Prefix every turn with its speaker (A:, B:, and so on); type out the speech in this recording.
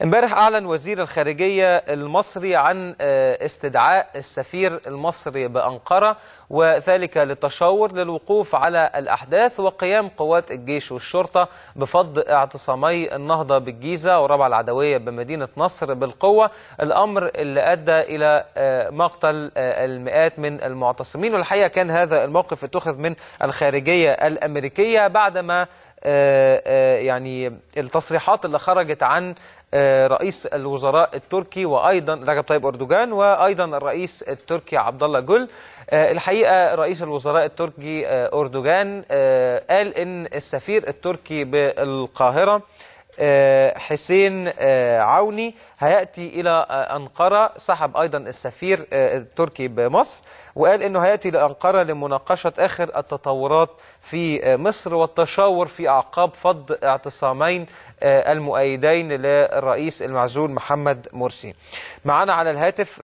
A: امبارح أعلن وزير الخارجية المصري عن استدعاء السفير المصري بأنقرة، وذلك للتشاور للوقوف على الأحداث وقيام قوات الجيش والشرطة بفض اعتصامي النهضة بالجيزة ورابعة العدوية بمدينة نصر بالقوة، الأمر اللي أدى إلى مقتل المئات من المعتصمين. والحقيقة كان هذا الموقف اتخذ من الخارجية الأمريكية بعدما يعني التصريحات اللي خرجت عن رئيس الوزراء التركي وايضا رجب طيب اردوغان وايضا الرئيس التركي عبد الله جول. الحقيقة رئيس الوزراء التركي اردوغان قال ان السفير التركي بالقاهرة حسين عوني هياتي الى انقرة. سحب ايضا السفير التركي بمصر وقال انه هياتي لانقره لمناقشة اخر التطورات في مصر والتشاور في اعقاب فض اعتصامين المؤيدين للرئيس المعزول محمد مرسي. معنا على الهاتف